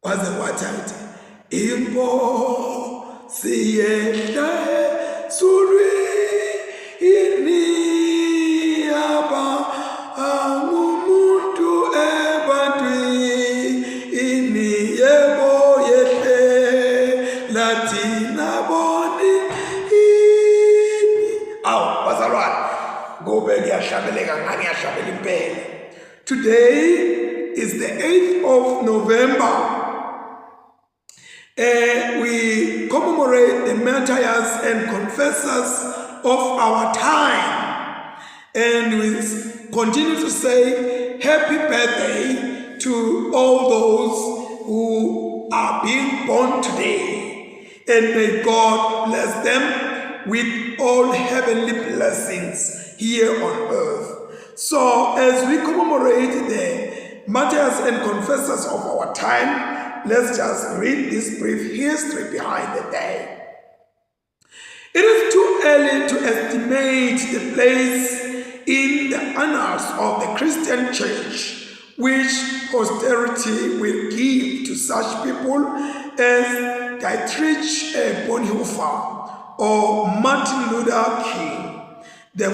Kwaze kwathi athi inkosi yehla ezulwini yaba angumuntu ebantwini yebo yehlela thina boni ini. Awu bazalwane, kube kuyahlabeleka ngangiyahlabela impela. Today is the 8th of November. We commemorate the martyrs and confessors of our time. And we continue to say happy birthday to all those who are being born today. And may God bless them with all heavenly blessings here on earth. So, as we commemorate the martyrs and confessors of our time, let's just read this brief history behind the day. It is too early to estimate the place in the annals of the Christian church which posterity will give to such people as Dietrich Bonhoeffer or Martin Luther King. The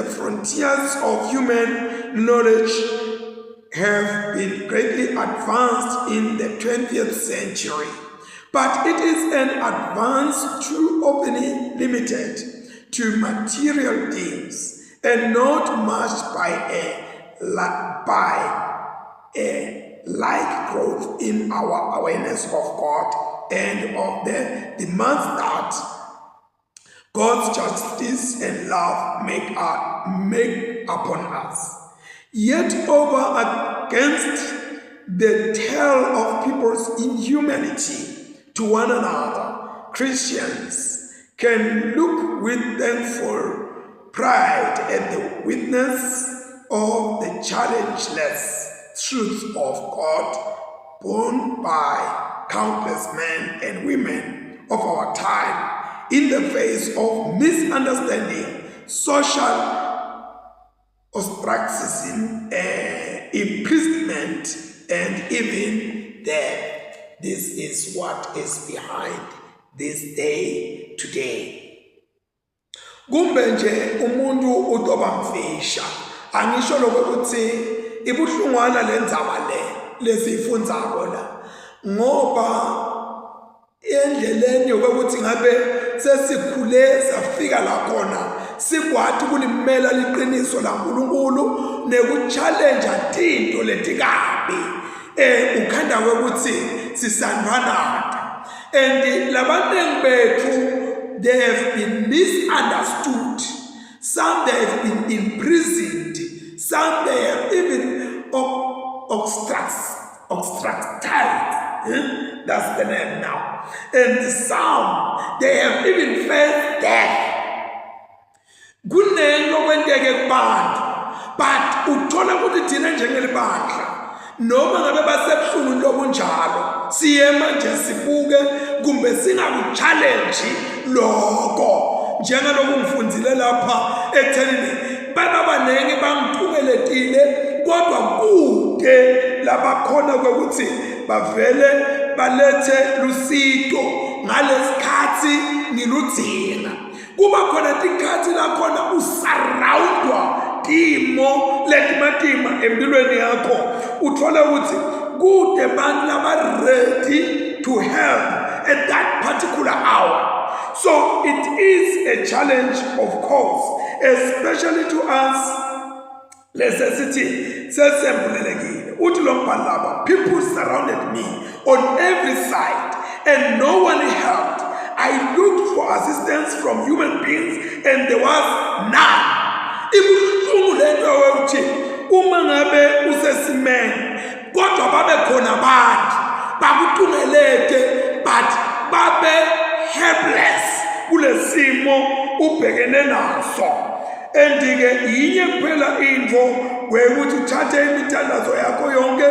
frontiers of human knowledge have been greatly advanced in the 20th century, but it is an advance too often limited to material things and not matched by a like growth in our awareness of God and of the demands that God's justice and love make upon us. Yet over against the tale of people's inhumanity to one another, Christians can look with thankful pride at the witness of the challengeless truth of God borne by countless men and women of our time in the face of misunderstanding, social ostracism, imprisonment, and even death. This is what is behind this day today. Kumbe nje umuntu utoba mfisha, angisho lokho ukuthi ibuhlungwana lendzaba le lesiyifundzako la, ngoba endleleni yokuthi ngabe sesikhule safika la khona sikwati kulimela liqiniso laNkulunkulu nekuchallenge tinto letikabi, ukhanda ukuthi sisandwanata, and labaningi bethu, they have been misunderstood. Some, they have been imprisoned. Some, they have even obstructed, eh? That's the name now. And some, they have even faced death. Kunento kwenteke kubantu, but uthola ukuthi thina njengelibandla, noma ngabe basebuhlungwini lobunjalo, siyema nje sibuke kumbe singakuchallenge lokho, njengaloku ngifundzile lapha ekuthenini bababaningi bangithumeletile, kodwa kude labakhona kwekuthi bavele balethe lusito ngalesikhathi ngiludzinga. Kuba khona tikhathi lakhona usurroundwa timo letimatima empilweni yakho, uthole ukuthi kude bantu laba-ready to help at that particular hour. So it is a challenge, of course, especially to us lese sithi sesembulelekile. Uthi lo mbhali lapha, "People surrounded me on every side and no one helped. I looked for assistance from human beings and there was none." Ibuhlungu lento yokuthi uma ngabe usesimeni kodwa babe khona abantu bakutungelete, but babe helpless kulesimo ubhekene naso. And-ke yinye kuphela into wekuthi uthathe imithandazo yakho yonke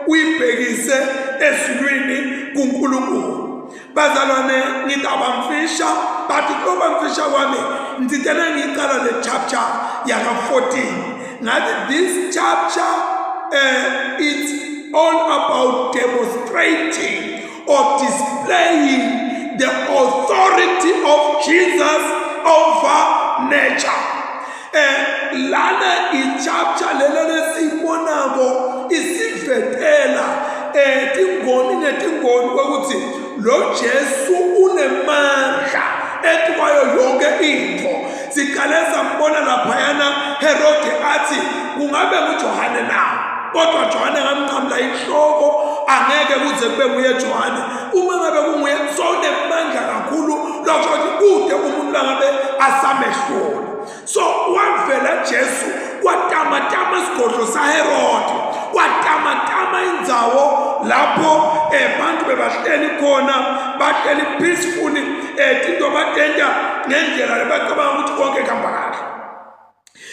uyibhekise ezulwini kuNkulunkulu. Bazalwane, ngitaba mfisha, but kuloba mfisha kwami ngithintene ngicala le chapter yaka-14, ngathi this chapter, it's all about about demonstrating or displaying the authority of Jesus over nature. Lana ichapter lelo lesiyibonako isivetela tingoni netingoni kwekuthi lo Jesu unemandla etikwayo yonke into. Siqale sambona laphayana Herode athi kungabe nguJohane na, kodwa Johane ngamnqamla inhloko, angeke kuze kube nguye Johane. Uma ngabe kunguye sonemandla kakhulu, lokho ukuthi kude umuntu langabe asamehlula. So wavela Jesu kwatamatama isigodlo saHerode, kwatamatama indzawo lapho bantu bebahleli khona, bahleli peacefully, tinto batenta ngendlela lebacabanga ukuthi konke kuhamba kahle.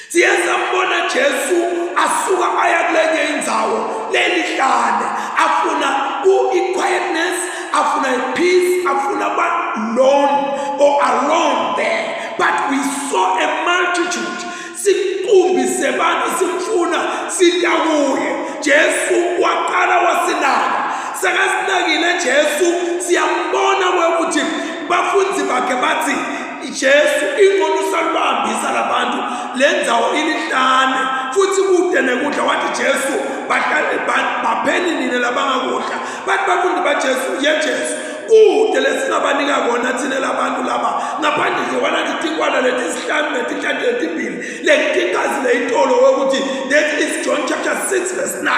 Siye sambona Jesu asuka aya kulenye indzawo lelihlane, afuna ku-quietness, afuna i-peace, afuna ba lone or alone there. But we saw a multitude, siqumbi sebantu simfuna sita kuye. Jesu waqala wasinaka. Sekasinakile Jesu, siyambona ukuthi bafundzi bakhe bathi Jesu ingcono usalubambisa labantu lendzawo ilihlane futhi kude nekudla. Wathi Jesu bapheni nina labangakudla. Bathi bafundi baJesu, ye Jesu, kude lesingabanika kona thina labantu laba ngaphandle nje kwanathi tinkwana letisihlanu netinhlanti letimbili letigazi leyitolo wekuthi. That is John chapter 6 verse 9.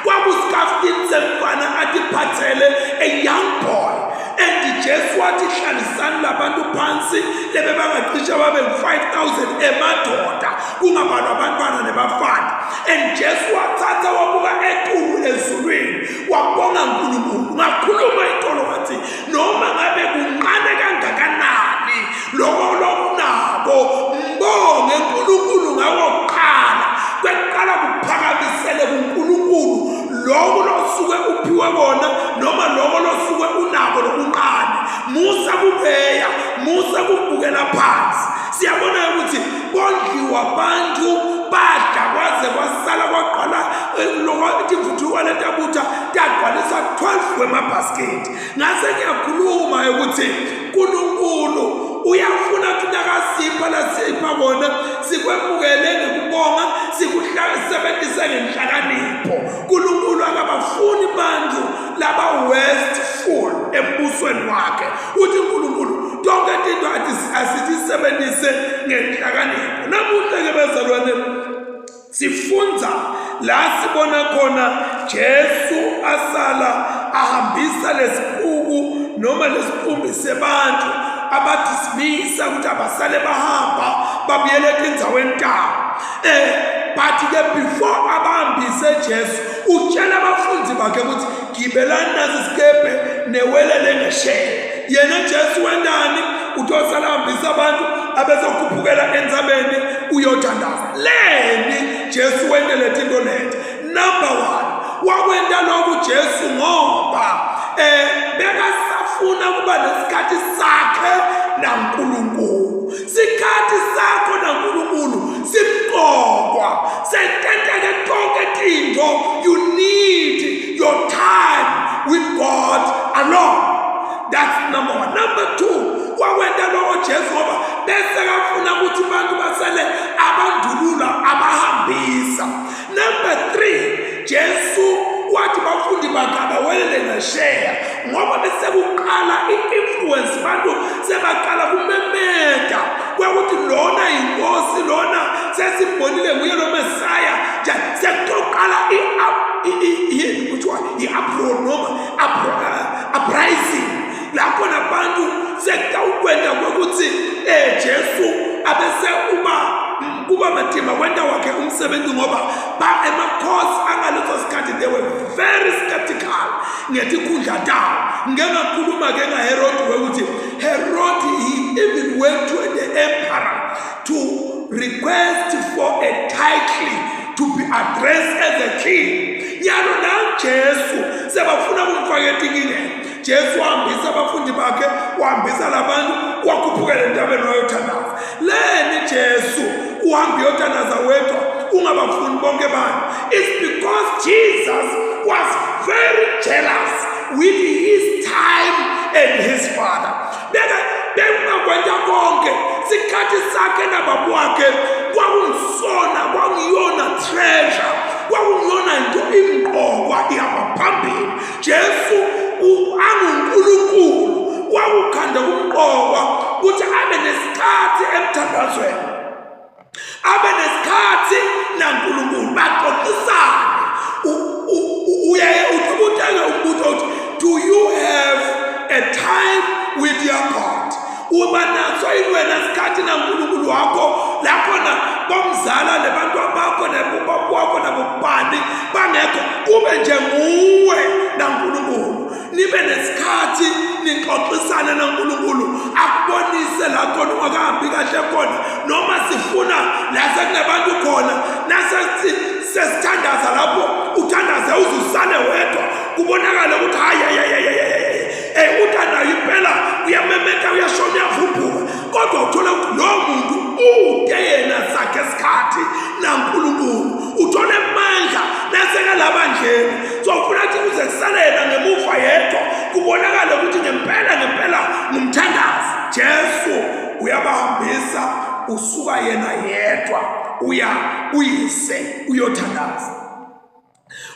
Kwakusikafutini semfana atiphathele, a young boy, and Jesu wathi hlalisani labantu phansi lebe bangacishe babe 5000 emadoda kungabalwa abantwana nebafana. And Jesu wathatha wabuka etulu ezulwini, wabonga uNkulunkulu. Ngakhuluma itolo wathi noma ngabe kunqane kangakanani lokho lokunako, mbonge uNkulunkulu ngawo kuqala. Kweqala kuphakamisele kuNkulunkulu lokho losuke uphiwe kona noma lokho losuke unako lokunqane. Musa kubeya, musa kubukela phansi. Siyabona ukuthi kondliwa abantu, badla kwaze kwasala kwagqwala lokho timvuthuka letabutha tagcwalisa 12 wemabhasketi. Ngase ngiyakhuluma ukuthi uNkulunkulu uyafuna ukuthi nakasipha lasipha kona sikwemukele ngokubonga, sikusebenzise ngenhlakanipho. uNkulunkulu akabafuni bantu laba wasteful embusweni wakhe. Uthi uNkulunkulu tonke tinto asithisebenzise ngenhlakanipho. Namuhla ke bazalwane sifunza la sibona khona Jesu asala ahambisa lesipuku noma lesiqumbi sebantu, abadismissa ukuthi abasale bahamba babuyele etindzaweni tabo. But ke before abahambise, Jesu utshela abafundi bakhe ukuthi gibelani nasi isikebhe newelele ngesheya. Yena Jesu wendani? Utosala hambisa abantu abezokhuphukela entsabeni uyothandaza. Leni Jesu wentele tinto leti? Number 1, wakwenta lokhu Jesu ngoba bekasafuna kuba nesikhathi sakhe naNkulunkulu. Sikhathi sakho naNkulunkulu simqokwa sententeke tonke tinto. You need your time with God alone. That's number 1. Number 2, wakwenta lokho Jesu ngoba bese kafuna ukuthi abantu basele abandulula abahambisa. Number 3, Jesu wathi bafundi bakhe abawelele ngesheya ngoba bese kuqala i-influence, bantu sebaqala kumemeta kwekuthi lona inkosi, lona sesimbonile nguye lo Mesaya. Sekutoqala kuthiwa i-uproar noma uprising la khona abantu sekutawukwenta kwekuthi Jesu abese uba kuba matima kwenta wakhe umsebenzi ngoba ba emakhosi angaleso sikhathi they were very skeptical ngetikhundla tawo. Ngike ngakhuluma ke ngaHerod ukuthi Herod, he even went to the emperor to request for a title to be addressed as a king. Yalo naJesu sebafuna kumfaka etinkingeni. Jesu wahambisa abafundi bakhe, wahambisa labantu, wakhuphukela entabeni wayothandaza. Leni Jesu uhamba uyothandaza wedwa ungabafuni bonke abantu? It's because Jesus was very jealous. Sikhathi sakhe nababa wakhe kwakungisona, kwakuyona treasure, kwakungiyona into imqokwa ihamba phambili. Jesu anguNkulunkulu wakukhanda kumqokwa ukuthi abe nesikhathi emthandazweni. Abe nesikhathi naNkulunkulu baxoxisane. Uyaye uthubuteke umbuzo uthi do you have a time with your God? Uba naso yini wena isikhathi naNkulunkulu wakho la khona bomzala nebantu bakho nebobaba wakho nabobani bangekho kube nje nguwe naNkulunkulu nibe nesikhathi nixoxisane noNkulunkulu akubonise la khona ungakahambi kahle khona noma sifuna la sekunabantu khona nase sesithandaza lapho uthandaze uze usale wedwa kubonakale ukuthi hayi hayi hayi hayi eh uthanda impela uyamemeta uyashona uyavumbuka kodwa uthola ukuthi lowo muntu ude yena sakhe isikhathi naNkulunkulu uthole amandla nasekalabandleni so ufuna ukuthi kuze kusale yena ngemuva yedwa kubonakale ukuthi ngempela ngempela ngumthandazi Jesu uyabahambisa usuka yena yedwa uya uyise uyothandaza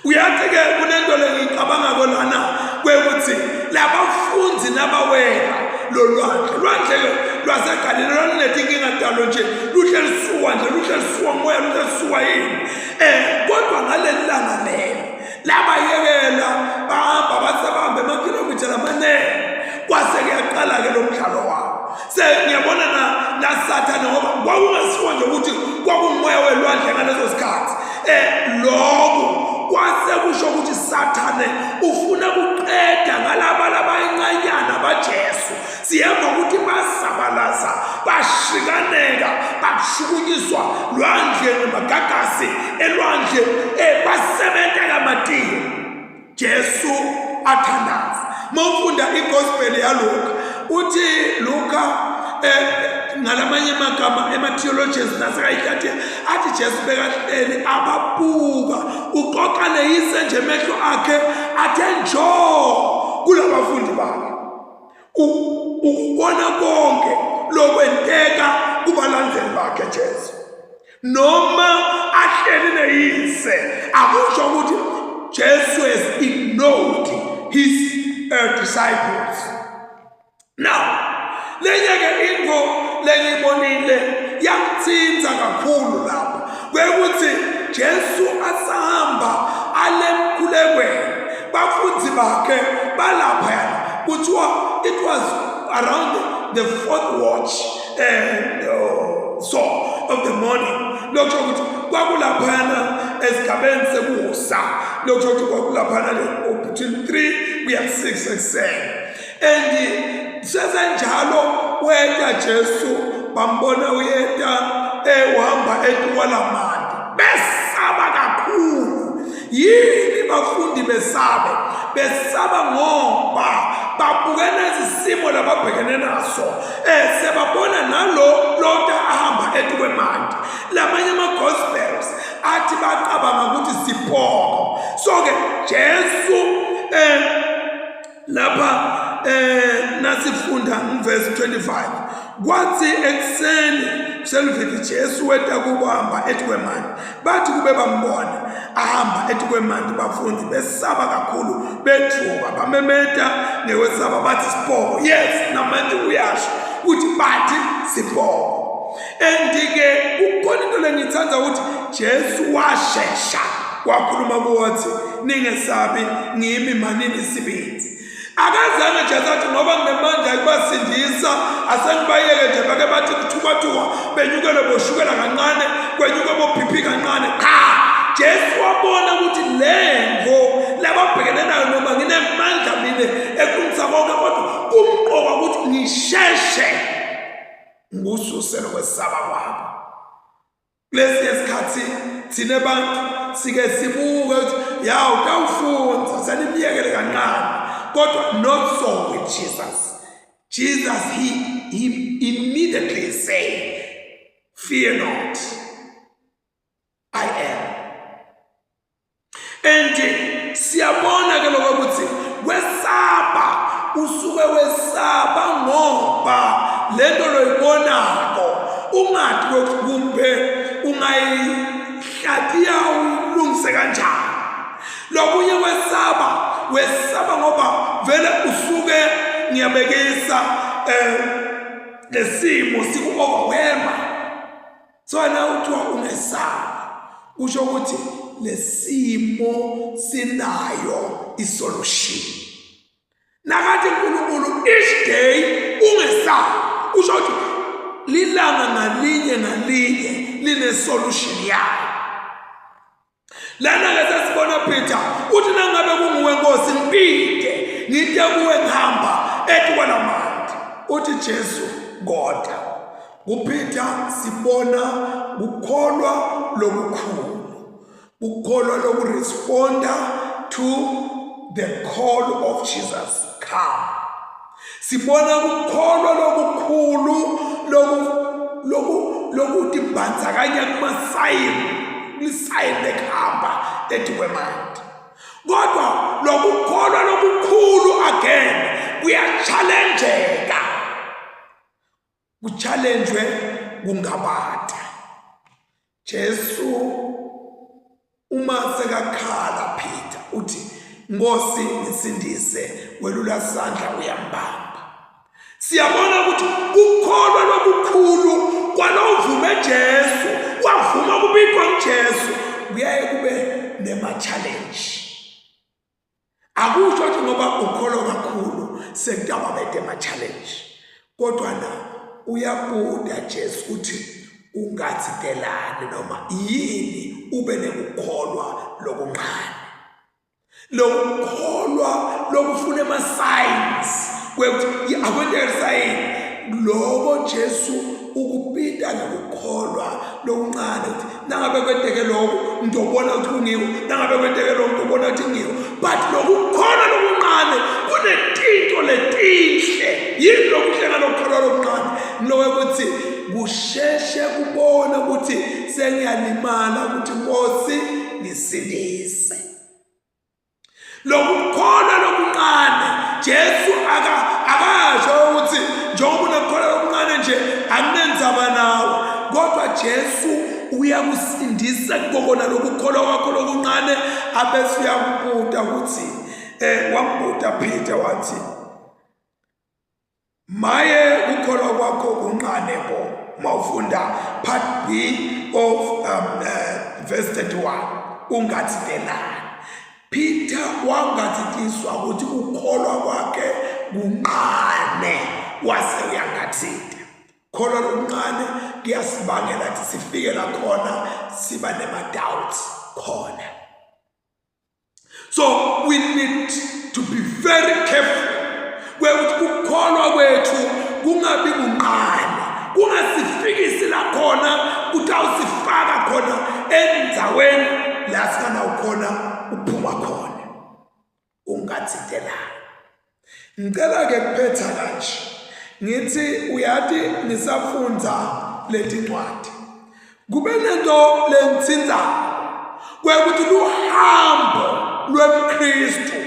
Uyathi-ke kunento lengiyicabangako lana kwekuthi labafundi nabawela lolwandle lwandle-ke lwasegalile lwalunetinkinga talo nje luhle lisuka nje luhle lisuka moya luhle lisuka yini um kodwa ngaleli langa lelo labayekela bahamba base bahambe emakhilomitha lamaningi kwase kuyaqala-ke lo mdlalo wabo sengiyabona na nasathane ngoba kwakungasiwo nje ukuthi kwakungumoya welwandle ngaleso sikhathi eh lokho kwase kusho ukuthi sathane ufuna kuqeda ngalaba labayincanyana baJesu siyeva ukuthi basabalaza bashikaneka bashukunyiswa lwandle ngamagagasi elwandle eh basebenza kamatiyo Jesu athandaza. Mawufunda igospel yaLuka uthi Luka eh ngalamanye amagama ema-theologians nasekayihlathi athi Jesu bekahleli ababuka uxoxa neyise nje emehlo akhe athe njo kulabafundi bakhe ukubona konke lokwenteka kubalandeli bakhe Jesu noma ahleli neyise akusho ukuthi Jesu has ignored his disciples now lenye ke into lengiyibonile yangithinta kakhulu lapha kwekuthi Jesu asahamba alemkhulekweni bafundi bakhe balapha kuthiwa it was around the fourth watch and so of the morning lokho ukuthi kwakulaphana esigabeni sekusa lokho ukuthi kwakulaphana between 3 kuya 6 ekuseni and sesenjalo weta Jesu bambona uyeta ehamba etukwalamanti besaba kakhulu Yini bafundi besabe? Besaba ngoba babukene izisimo lababhekene naso. Eh sebabona nalo lota ahamba etukwemanti. Lamanye ama gospels athi bacabanga ukuthi sipoko. So ke Jesu eh lapha eh nasifunda ngverse 25 kwathi ekuseni seliviki Jesu weta kubamba ethi kwemani bathi kube bambona ahamba ethi kwemani bafundi besaba kakhulu bethuka bamemeta ngekwesaba bathi sipoko yes namanje uyasho ukuthi bathi sipoko and ke kukhona into lengiyithanda ukuthi Jesu washesha wakhuluma kuwo wathi ningesabi ngimi manini isibindi akazange nje athi ngoba nginemandla ekubasindisa asengibayeke nje bake bathi kuthukathuka benyukele boshukela kancane kwenyuke bophiphi kancane cha Jesu wabona ukuthi lengo lababhekene nayo noma nginemandla mina ekulungisa konke kodwa kumqoka ukuthi ngisheshe ngikususe lokwesaba kwabo Kulesi sikhathi thina bantu sike sibuke ukuthi ya utawufunza senimyekele kancane kodwa not so with Jesus. Jesus he immediately say fear not I am. And siyabona ke lokho ukuthi kwesaba usuke wesaba ngoba lento loyibonako ungati ukuthi kumbe ungayihlatiya uyilungise kanjani. Lokunye wesaba, wesaba ngoba vele usuke ngiyabekisa eh lesimo siku overwhelma. So wena uthiwa ungesabi kusho ukuthi lesimo sinayo isolution. Nakathi uNkulunkulu each day ungesabi kusho ukuthi lilanga ngalinye ngalinye line solution yayo. Lana ke sesibona Peter uthi nangabe kunguwe Nkosi ngipite ngite kuwe ngihamba etukwalamanti uthi Jesu koda kuPeter sibona kukholwa lokukhulu ukukholwa lokuresponda to the call of Jesus come Sibona ukukholwa lokukhulu loku lokutibhandzakanya kumasayini lisayini lekuhamba ethi kwemanti. Kodwa lokukholwa lokukhulu again kuya-challengeka. Kuchallengwe kungabata. Jesu uma sekakhala Peter uthi Nkosi ngisindise welula sandla uyambamba. Siyabona ukuthi kukholwa lokukhulu kwalovume Jesu wavuma kubikwa nguJesu kuyaye kube nema challenge. Akusho ukuthi ngoba ukholwa kakhulu sekutaba bete ama challenge. Kodwa na uyabuda Jesu uthi ungathitelani noma yini ube nekukholwa lokuncane. Lokukholwa lokufuna ama signs kwekuthi akwenteke sign loko Jesu ukupita ngokukholwa lokuncane ukuthi nangabe kwenteke lokho ngizobona ukuthi kungiko nangabe kwenteke lokho ngizobona ukuthi ngiko but lokukholwa lokuncane kunetinto letinhle yini lokuhle ngalokukholwa lokuncane ngiloko ukuthi kusheshe kubona ukuthi sengiyalimala ukuthi Nkosi ngisindise Lokukholwa lokuncane Jesu aka akasho ukuthi njengoba unokukholwa lokuncane nje anginenzaba nawe kodwa Jesu uyakusindisa kukona lokukholwa kwakho lokuncane abese uyakubuta ukuthi eh wambuta Peter wathi Maye kukholwa kwakho kuncane bo mawufunda part B of verse 31 ungathitelani Peter wangathitiswa ukuthi ukukholwa kwakhe kuncane wase uyangathita kholwa lokuncane kuyasibangela ukuthi sifike la khona siba nema doubts khona. So we need to be very careful kwekuthi kukholwa kwethu kungabi kunqane kungasifikisi la khona kutawusifaka khona endzaweni la singanawo khona uphuma khona ungathitelani. Ngicela ke kuphetha kanje ngithi uyati ngisafunda leti ncwadi kube nento lengithintayo kwekuthi luhambo lwemKristu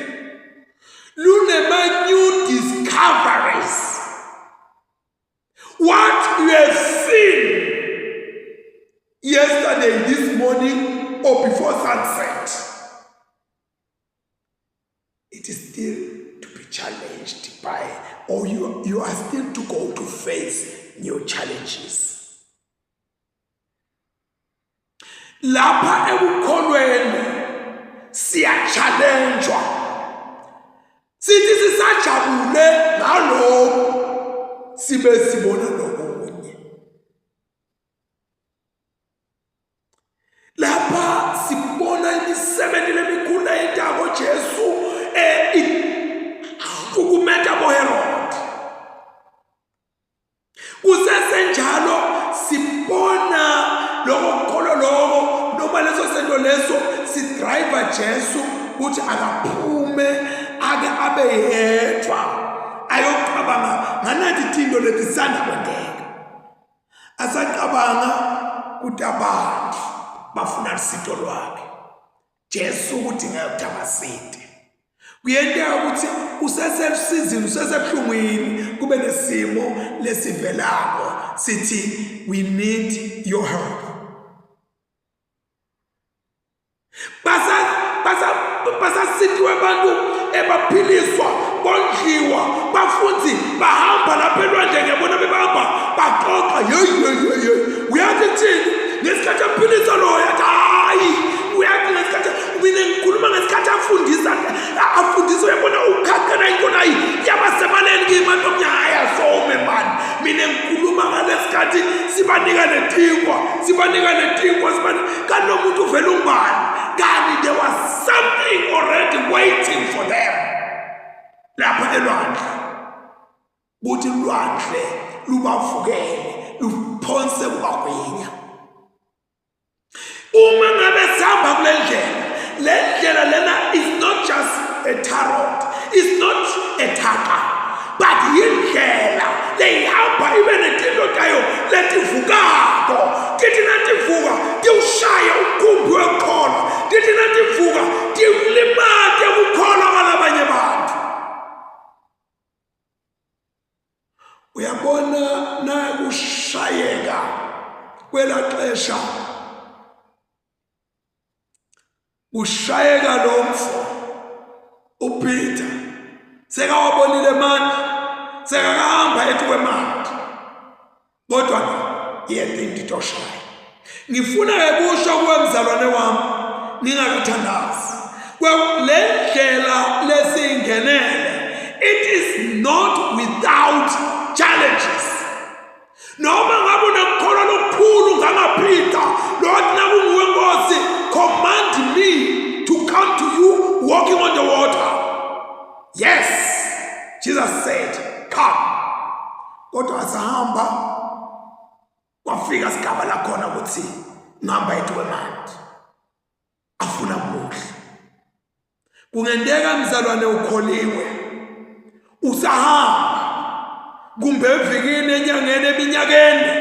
lunema new discoveries. What you have seen yesterday, this morning, or before sunset, it is still to be challenged by, or you are still to go to face new challenges. Lapha ekukholweni siyachallengewa, sithi sisajabule ngalokhu sibe sibona nokunye. Lapha sibona imisebenzi lemikhulu ayentako Jesu ihlukumeta boHerod. Kusesenjalo sibona lokho kukholwa lokho noma leso sento leso sidriver Jesu ukuthi akaphume ake abe yedwa ayocabanga nganathi tinto letisanda kwenteka. Asacabanga ukuthi abantu bafuna lusito lwakhe. Jesu ukuthi ngeke ukuthi abasite. Kuyenteka ukuthi useselusizini usesebuhlungwini kube nesimo lesivelako sithi we need your help. Basa basa basasithiwe abantu ebaphiliswa bondliwa bafundi bahamba lapha elwandle ngiyabona bebahamba baxoxa yeyi yeyi yeyi yeyi uyathi thini ngesikhathi aphilisa loyo yathi hayi uyathi ngesikhathi mina ngikhuluma ngesikhathi afundisa afundisa uyabona ukhaqela into nayi yabasebaleni kimi antomnye hayi asome mani mina ngikhuluma ngalesikhathi sibanika netinkwa sibanika netinkwa kanti lo muntu uvela ungubani kanti there was something already waiting for them lapha elwandle kuthi ulwandle lubavukele luphonse kubagwinya uma ngabe sihamba kule ndlela le ndlela lena is not just a tarot is not a thaka but yindlela leyihamba ibe netinto tayo letivukako tithi nativuka tiwushaye umkhumbi wekukholwa tithi nativuka tiwulimate kukholwa kwalabanye bantu Uyabona nakushayeka kwelaxesha kushayeka lo mfo uPeter sekawabonile manje sekakahamba ethi kwemali kodwa yena into itoshaya ngifuna ke kusho kuwe mzalwane wami ningakathandazi le ndlela lesiyingenele it is not without challenges noma ngabe unokukholwa lokukhulu ngangaphinda lord nakunguwe nkosi command me to come to you walking on the water yes jesus said come kodwa asahamba kwafika sigaba lakhona ukuthi ngihamba yethu kwemanti afuna muhle kungenteka mzalwane ukholiwe usahamba kumbe evikini enyangeni eminyakeni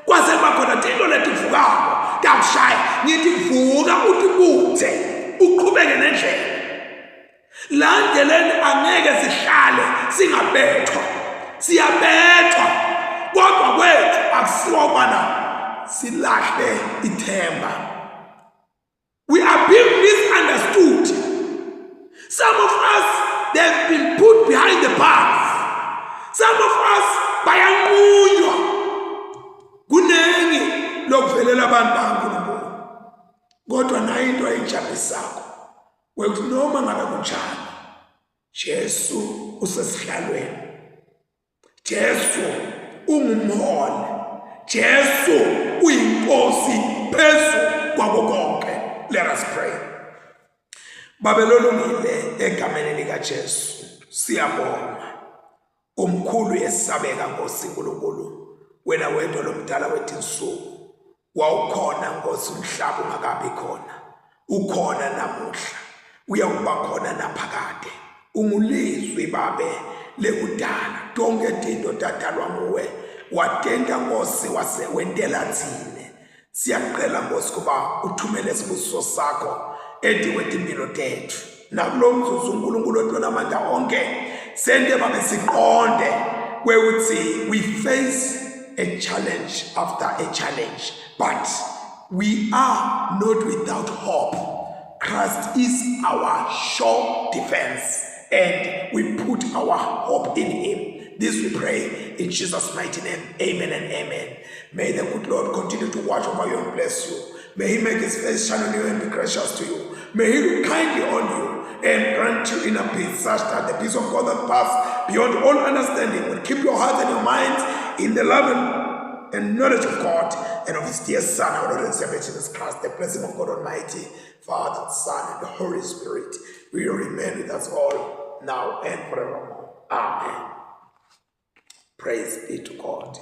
kwase kuba khona tinto letivukako takushaya ngithi vuka utibuthe uqhubeke nendlela La ndleleni angeke sihlale singabethwa, siyabethwa kodwa kwethu akusiwo ukubana silahle ithemba. We are being misunderstood. Some of us, they've been put behind the bars. Some of us bayanqunywa. Kuningi lokuvelela abantu bakaNkulunkulu. Kodwa nayo into ejabulisako Wekuthi noma ngabe kunjani Jesu usesihlalweni Jesu ungumholi Jesu uyinkosi phezu kwako konke let us pray Babe lolungile egameni lika Jesu siyabonga Umkhulu yesabeka Nkosi uNkulunkulu wena wedwa lomdala wetinsuku wawukhona Nkosi umhlaba ungakabi khona ukhona namuhla uyakuba khona naphakade ungulizwi babe lekudala tonke tinto tadalwa nguwe watenta Nkosi wase wentela thine Siyakucela Nkosi kuba uthumele isibusiso sakho etikwetimpilo tethu nakulo mzuzu uNkulunkulu wethu onamandla onke sente babe siqonde kwekuthi we face a challenge after a challenge but we are not without hope Christ is our sure defense and we put our hope in him this we pray in Jesus mighty name amen and amen May the good Lord continue to watch over you and bless you. May he make his face shine on you and be gracious to you. May he look kindly on you and grant you inner peace, such that the peace of God that passes beyond all understanding will keep your heart and your minds in the love and, and knowledge of God and of his dear Son, our Lord and Savior Jesus Christ. The blessing of God Almighty, Father, Son, and the Holy Spirit will remain with us all now and forevermore. Amen. Praise be to God.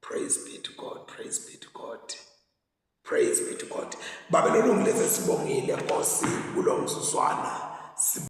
Praise be to God. Praise be to God. Praise be to God. Babe lolungile sesibongile Nkosi kulomzuzwana.